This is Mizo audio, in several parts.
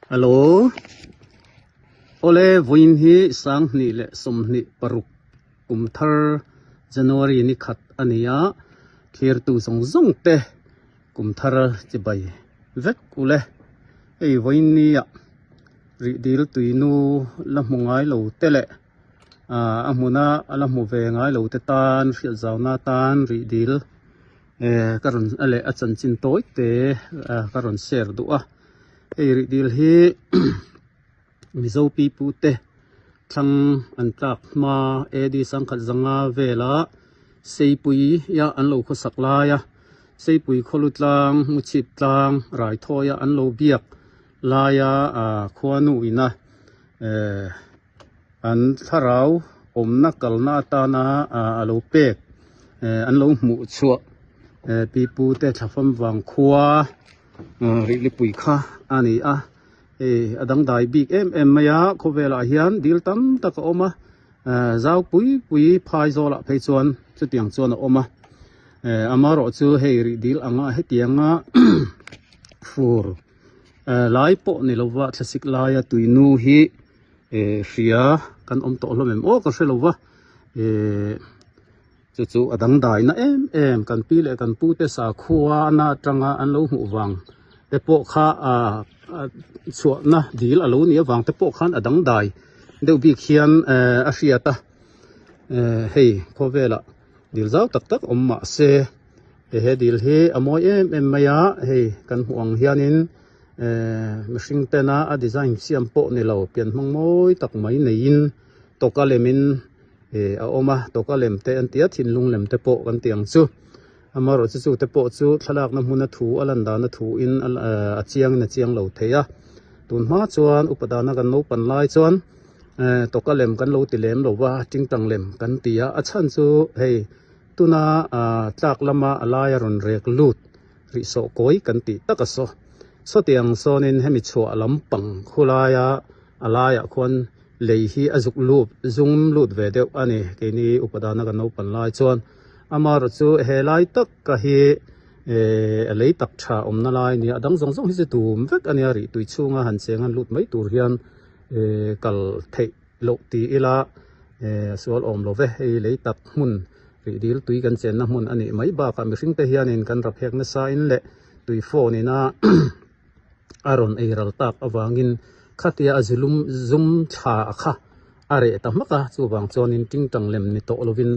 Hello. Awle vawiin hi 2026 kum thar January ni khat a ni a, thlirtu zawng zawng te kum thar chibai vek ule. Hei vawiin nia rih dil tuinu la hmu ngai lo te leh a hmuna a la hmu ve ngai lo te tan hriat zauna tan rih dil ka rawn a leh a chanchin tawi te ka rawn share duh a. Hei rih dil hi Mizo pipu te thlang an tlak hma AD sangkhat zanga vela Seipui ia an lo khawsak lai a, Seipui khawlu tlang, Hmuchhip tlang, Raithawia an lo biak laia khuanu ina an thlarau awmna kalna atana a lo pek an lo hmuh chhuah pipu te thlafam vang khua Rihlipui kha a ni a, hei a dangdai bik em em mai a, khawvelah hian dil tam tak a awm a, zau pui pui phai zawlah phei chuan chutiang chuan a awm a, amaherawh chu hei rih dil anga hetianga fur lai pawh ni lova thlasik laia tuinu hi hria kan awm tawh hlawm em aw ka hre lova ehh. Chu chu a dangdaina em em kan pi leh kan pu te sakhua na atanga an lo hmuh vang te pawh kha ah chhuahna dil a lo nih avang te pawh khan a dangdai deuh bik hian eh a hriat a eh hei khawvelah dil zau tak tak awm mah se he dil hi a mawi em em mai a hei kan hmuh ang hianin eh mihring tena a design siam pawh ni lo pianhmang mawi tak mai neiin tawka lemin. Ih a awm a, tawka lem te an ti a, thinlung lem te pawh kan ti ang chu. Amaherawhchu chu te pawh chu thlalakna hmuna thu a lan dana thu in a chiang in a chiang lo thei a. Tun hma chuan upa dana kan naupan lai chuan tawka lem kan lo ti lem lo va, tingtang lem kan ti a, a chhan chu hei tuna tlak lama a laia rawn rek lut rih sawh kawi kan tih tak a saw. Sawtiang sawnin hemi chhuah lampang khulaia A laiah khuan lei hi a zuk lut zum lut ve deuh a ni keini upa dana kan naupan lai chuan amaherawh chu he lai tak ka hi eh a lei tak tha awmna lai a ni a a dang zawng zawng hi chu tum vek a nia rih tui chhunga han cheng han lut mai tur hian eh kal theih loh ti ila eh a sual awm lo ve hei lei tak hmun rih dil tui kan chenna hmun a nih mai bakah mihring te hianin kan raphek nasa in leh tui phone ina. a rawn ei ral tak avangin khatia a zilum zum thla kha a reh ta hmak a, chuvang chuanin tingtang lem ni tawh lovin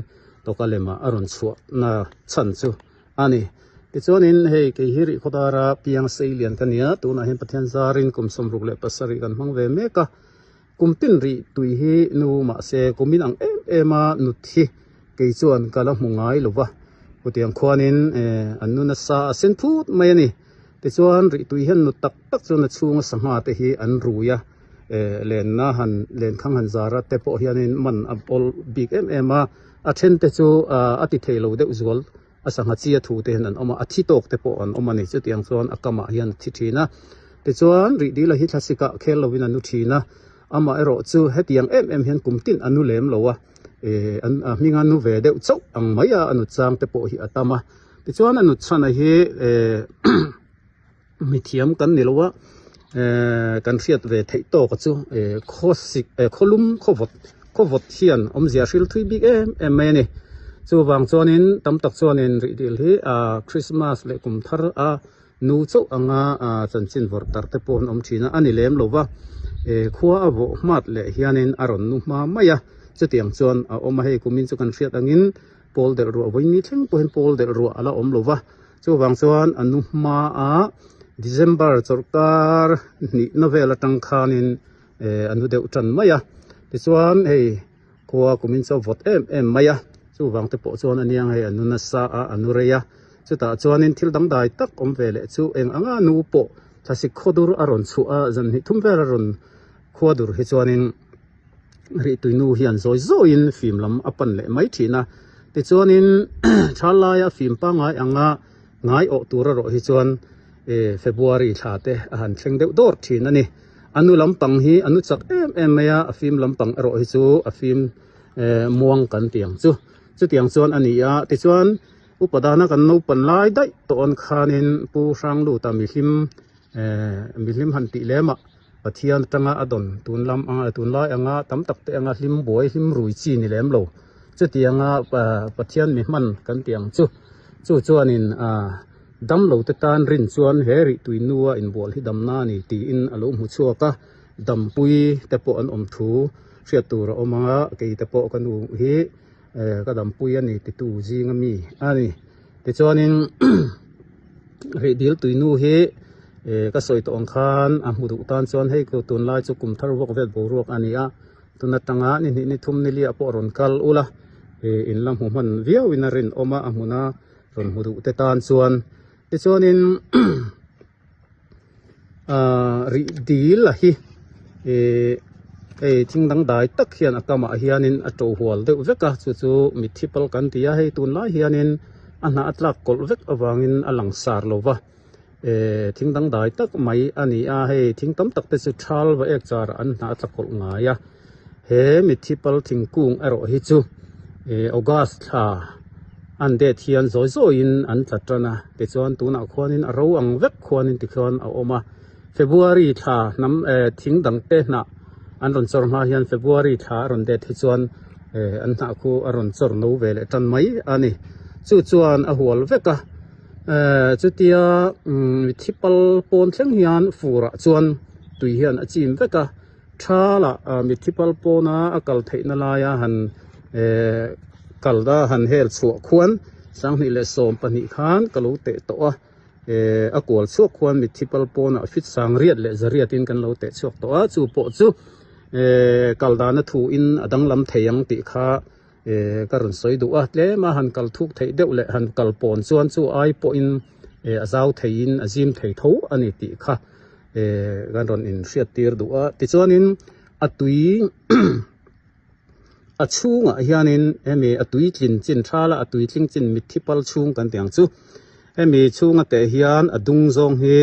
tawka lemah a rawn chhuah na chhan chu a ni. Tichuanin hei kei hi rih khawdara piang sei lian ka nia, tunah hian Pathian zarin kum 67 kan hmang ve mek a, Kum tin rih tui hi nu mahse kum in ang em em a nut hi kei chuan ka la hmu ngai lo va, chutiang khuanin an nu nasa a sen phut mai a ni. Tichuan rih tui hian nut tak tak chuan a chhunga sangha te hi an rui a, lenna han lenkhang han zar a te pawh hianin man a awl bik em em a, a then te chu a ti thei lo deuh zual. A sangha chi a thu te hian an awm a, a thi tawk te pawh an awm a ni. Chutiang chuan a kamah hian a thi thin a. Tichuan, Rihdila hi thlasik ah khel lovin a nu thin a. Amah erawh chu hetiang em em hian kum tin a nu lem lo a, eh an a hminga nu ve deuh chauh ang mai a, a nut chang te pawh hi a tam a. Tichuan a nut chhan a hi eh mithiam kan ni lo a, eh kan hriat ve theih tawk a chu eh khawsik eh khawlum khawvawt khawvawt hian awmzia hril thui bik em em mai a ni. Chuvang chuanin tam tak chuanin rihdil hi ah Christmas leh kum thar a nu chauh anga ah chanchin vawrh tar te pawh an awm thin a, a ni lem lo va, eh khua a vawh hmat leh hianin a rawn nu hma mai a, chutiang chuan a awm a, hei kumin chu kan hriat angin pawl delh ruah vawiin ni thleng pawhin pawl delh ruah a la awm lo va. Chuvang chuan a nu hmaa December chawlhkar hnihna vel atang khanin eh a nu deuh tan mai a, tichuan hei khua kumin chu a vawt em em mai a, chuvang te pawh chuan a niang hei a nu nasa a, a nu rei a, chutah chuanin thil dangdai tak awm ve leh chu eng anga nu pawh thlasik khawdur a rawn chhuah a, zan hnih thum vel a rawn khua dur hi chuanin. Rihtui nu hian zawi zawiin fim lam a pan leh mai thin a, tichuanin thal laia fim pangngai anga ngai awh tur erawh hi chuan February thla te a han thleng deuh dawr thin a ni. A nu lampang hi a nu chak em em mai a, a fim lampang erawh hi chu a fim muang kan ti ang chu. Chutiang chuan a ni a, tichuan upa dana kan naupan lai daih tawh an khanin Pu Hrangluta mihlim mihlim han tih lemah. Pathian atanga a dawn tun lam anga tunlai anga tam tak te anga hlim buai hlim rui chi ni lem lo. Chutianga Pathian mi hman kan tih ang chu. Chu chuanin damlo te tan rin chuan he rih tui nua inbual hi damna a ni tiin a lo hmu chhuak a, dampui te pawh an awm thu hriat tur a awm anga kei te pawh ka nu hi ka dampui a ni titu zinga mi a ni. Tichuanin rih dil tui nu hi ka sawi tawh ang khan a hmu duh tan chuan hei tunlai chu kum thar vuak vel boruak a ni a. Tun atanga ni hnih ni thum ni liah pawh rawn kal ula ih in la hmu hman viau in a rinawm a, a hmuna rawn hmu duh te tan chuan tichuanin ah rih dil a hi ih hei thing dangdai tak hian a kamah hianin a to hual deuh vek a chu chu mitthi pal kan ti a hei tunlai hianin a hnah a tlak kawlh vek avangin a langsar lo va. Eh thing dangdai tak mai a ni a, hei thing tam tak te chu thal va ek char an hnah a tla kawlh ngai a, he mitthi pal thingkung erawh hi chu eh August thla an det hian zawi zawiin an tla tan a, tichuan tunah khuanin a ro ang vek khuanin tikhian a awm a, February thla hnam eh thing dang te hnah an rawn chawr hma hian February thla a rawn det hi chuan eh an hnah khu a rawn chawr no ve leh tan mai a ni, chu chuan a hual vek a. Eh chutia umm thi pal pawn thleng hian furah chuan tui hian a chim vek a thalah ah mitthi pal pawna a kal theihna laia han eh kal a han hel chhuah khuan 2012 khan ka lo teh tawh a eh a kual chhuak khuan mitthi pal pawnah fit sang riat leh za riatin kan lo teh chhuak tawh a chu pawh chu eh kal dana thuin a danglam thei ang tih kha. Eh ka rawn sawi duh a, tlem a han kal thuk theih deuh leh han kal pawn chuan chu ai pawhin eh a zau theiin a zim thei tho a ni tih kha eh kan rawn inhriat tir duh a. Tichuanin a tui a chhungah hianin hemi a tui tlin chin thala a tui tling chin mitthi pal chhung kan tih ang chu hemi chhunga teh hian a dung zawng hi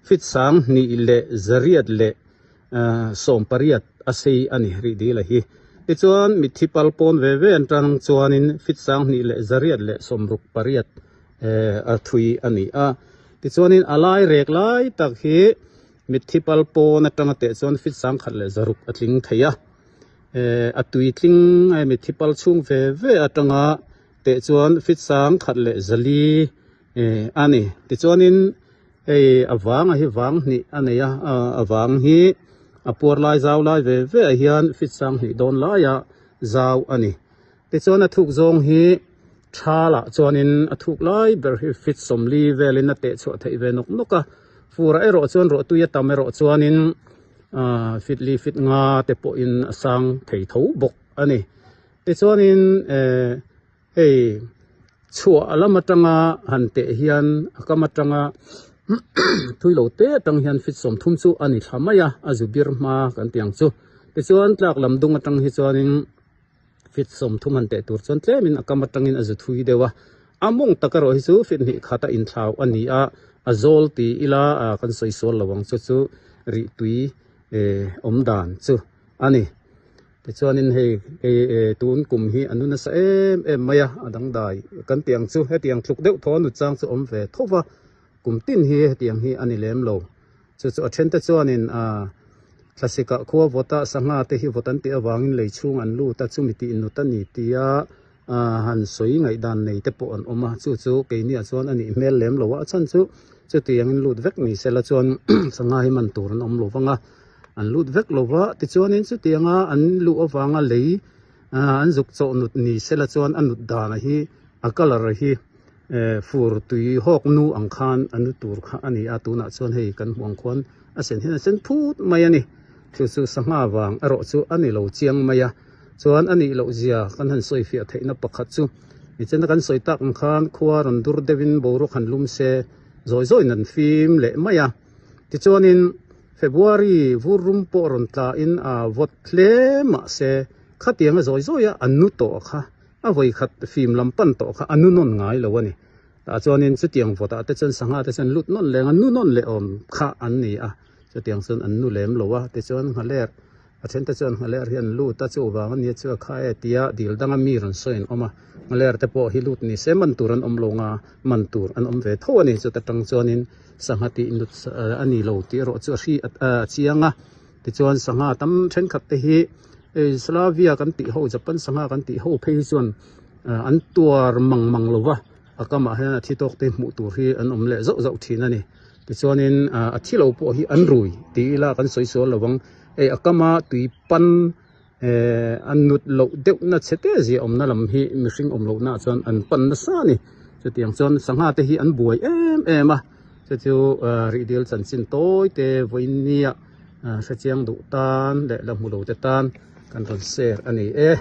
fit 2008 leh 18 a sei a ni rih dil a hi. Tichuan mitthi pal pawn ve ve an tang chuanin fit 2068 a thui a ni a. Tichuanin a lai rek lai tak hi mitthi pal pawn atanga teh chuan fit 1600 a tling thei a. A tui tling mitthi pal chhung ve ve atanga teh chuan fit 1400 a ni. Tichuanin Hei a vang a hi vang hnih a nei a, a vang hi a puar lai zau lai ve ve ah hian fit 2000 dawn laia zau a ni. Tichuan a thuk zawng hi thalah chuanin a thuk lai ber hi fit 40 velin a teh chhuah theih ve nawk nawk a, furah erawh chuan ruahtui a tam erawh chuanin fit li fit nga te pawhin a sang thei tho bawk a ni. Tichuanin eh. Hei chhuah lam atanga han teh hian a kam atanga thui lo te atang hian fit 30 chu a ni thla mai a, a zu bir hma kan tih ang chu. Tichuan tlak lam dung atang hi chuanin fit 30 han teh tur chuan tlemin a kam atangin a zu thui deuh a, a mawng tak erawh hi chu fit hnih khat a inthlau a ni a, a zawl ti ila kan sawi sual lo ang chu chu rih tui awm dan chu a ni. Tichuanin hei hei tun kum hi a nu nasa em em mai a, a dangdai kan tih ang chu hetiang tluk deuh thaw a nut chang chu awm ve tho va, kum tin hi hetiang hi a ni lem lo. Chu chu a then te chuanin ah thlasik ah khua vawt a sangha te hi vawt an tih avangin lei chhung an lut a, chumi tih nut a ni tia ah han sawi ngaihdan nei te pawh an awm a, chu chu keiniah chuan a nih hmel lem lo a, a chhan chu chutiangin lut vek ni sela chuan sangha hi man tur an awm lo vang a. An lut vek lo va, tichuanin chutianga an luh avanga lei an zuk chawh nut ni sela chuan a nut dana hi a colour hi fur tui hawk nu ang khan a nu tur kha a ni a, tunah chuan hei kan hmuh ang khuan a sen hian a sen phut mai a ni. Chu chu sangha vang erawh chu a ni lo chiang mai a, chuan a nih loh zia kan han sawi fiah theihna pakhat chu nichina kan sawi tak ang khan khua rawn dur deuhin boruak han lum se zawi zawiin an fim leh mai a, tichuanin. February vur rum pawh rawn tla in a vawt hle mahse khatiang a zawi zawi a a nu tawh kha a vawi khat fim lam pan tawh kha a nu nawn ngai lo a ni. Tah chuanin chutiang vawt ah te chuan sangha te chuan lut nawn leng a nu nawn leh awm kha an ni a, chutiang chuan an nu lem lo a tichuan nghaler a then te chuan nghaler hi an lut a chuvang a nia chu a kha e tia dil danga mi rawn sawi an awm a, nghaler te pawh hi lut ni se man tur an awm lo nga man tur an awm ve tho a ni chuta tang chuanin. Sangha tih nut a ni lo tih erawh chu a hri a chiang a. Tichuan sangha tam thenkhat te hi hei Slavia kan tih ho Japan sangha kan tih ho phei hi chuan an tuar mang mang lo va, a kamah hian a thi tawk te hmuh tur hi an awm leh zauh zauh thin a ni. Tichuanin a thi lo pawh hi an rui ti ila kan sawi sual lo ang. Hei a kama tui pan Eh a nut loh deuh na chhe te zia awmna lam hi mihring awm loh naah chuan an pan nasa a ni. Chutiang chuan sangha te hi an buai em em a, chu chu rihdil chanchin tawi te vawinia hrechiang duh tan leh la hmu lo te tan kan rawn share a ni e.